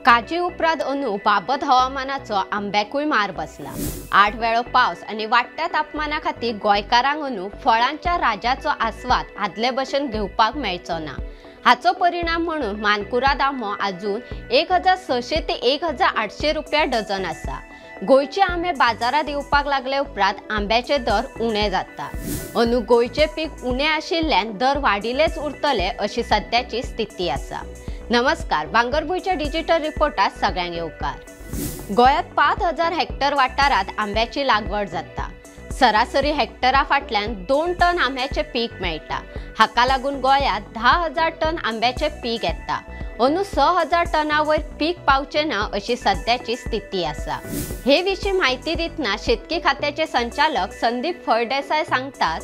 काजी उपरांत अंदू बाबत हवामानाचो आंब्याकूय मार बसला। 8 वेळो पावस आनी वाडट्या तापमाना खातीर गोंयकारांक अंदू फळांच्या राजाचो आस्वाद आदले भशेन घेवपाक मेळचो ना। हाचो परिणाम म्हणून मानकुराद आंबो आजून 1600 ते 1800 रुपया डझन आसा। गोंयचे आंबे बाजारांत येवपाक लागले उपरांत आंब्याचे दर उणे जाता। अंदू गोंयचे पीक उणे आशिल्ल्यान दर वाडिल्लेच उरतले अशी सद्याची स्थिती आसा। नमस्कार, भांगरभूंयच्या डिजिटल रिपोर्टात सगळ्यांक येवकार। गोंयांत 5000 हेक्टर वाठारांत आंब्याची लागवड जाता। सरासरी हेक्टरा फाटल्यान 2 टन आंब्याचें पीक मेळटा। हाका लागून गोंयांत 10,000 टन आंब्याचें पीक येता। अंदू 6,000 टना वयर पीक पावचें ना अशी सद्याची स्थिती आसा। हे विशीं म्हायती दितना शेतकी खात्याचे संचालक संदीप फळदेसाय सांगतात,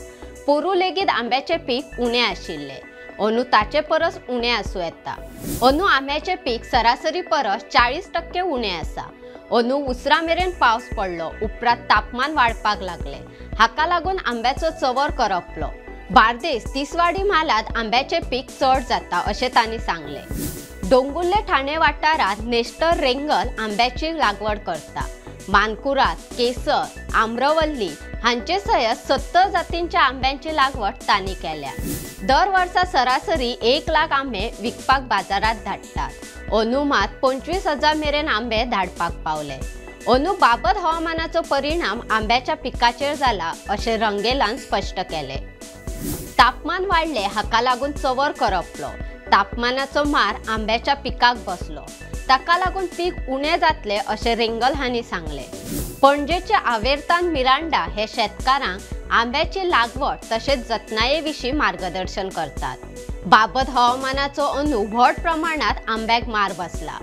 पोरू लेगीत आंब्याचें पीक उणें आशिल्लें, अंदू ताचे परस उणें आसूं येता। अंदू आंब्याचें पीक सरासरी परस 40% उणें आसा। अंदू उसरां मेरेन पावस पडलो, उपरांत तापमान वाडपाक लागलें, हाका लागून आंब्याचो चवर करपलो। बार्देस तिसवाडी म्हालांत आंब्याचें पीक चड जाता अशें तांणी सांगलें। डोंगुल्ले ठाणे वाठारांत नेस्टर रेंगल आंब्याची लागवड करता। मानकुराद, केसर, आम्रवल्ली हांचे सयत 70 जातींच्या आंब्यांची लागवड तांणी केल्या। दर वर्सा सरासरी 1 लाख आंबे विकपाक बाजारांत धाडटात। अंदू मात 25,000 मेरेन आंबे धाडपाक पावले। अंदू बाबत हवामानाचो परिणाम आंब्याच्या पिकाचेर जाला अशें रंगेलान स्पश्ट केलें। तापमान वाडलें हाका लागून चवर करपलो। तापमानाचो मार आंब्याच्या पिकाक बसलो, ताका लागून पीक उणें जातलें अशें रेंगल हांणी सांगलें। पणजेचे आवेर्तान मिरांडा हे शेतकारांक आंब्याची लागवड तशेंच जतनाये विशीं मार्गदर्शन करतात। बाबत हवामानाचो अंदू व्हड प्रमाणांत आंब्याक मार बसला।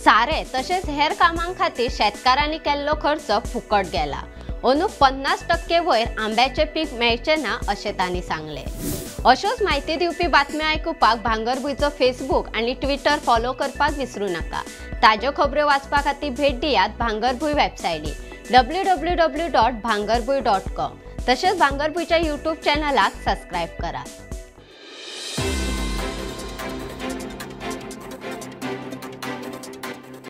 सारें तशेंच हेर कामां खातीर शेतकारांनी केल्लो खर्च फुकट गेला। अंदू 50% वयर आंब्याचें पीक मेळचें ना अशें तांणी सांगलें। अश्योच म्हायती दिवपी बातम्यो आयकुपाक भांगरभूंयचो फेसबूक आनी ट्विटर फॉलो करपाक विसरूं नाका। ताज्यो खबऱ्यो वाचपा खातीर भेट दियात भांगरभूंय वेबसायटी www.bhangarbhuy.com तशेंच भांगरभूंयच्या यूट्यूब चॅनलाक सबस्क्रायब करात।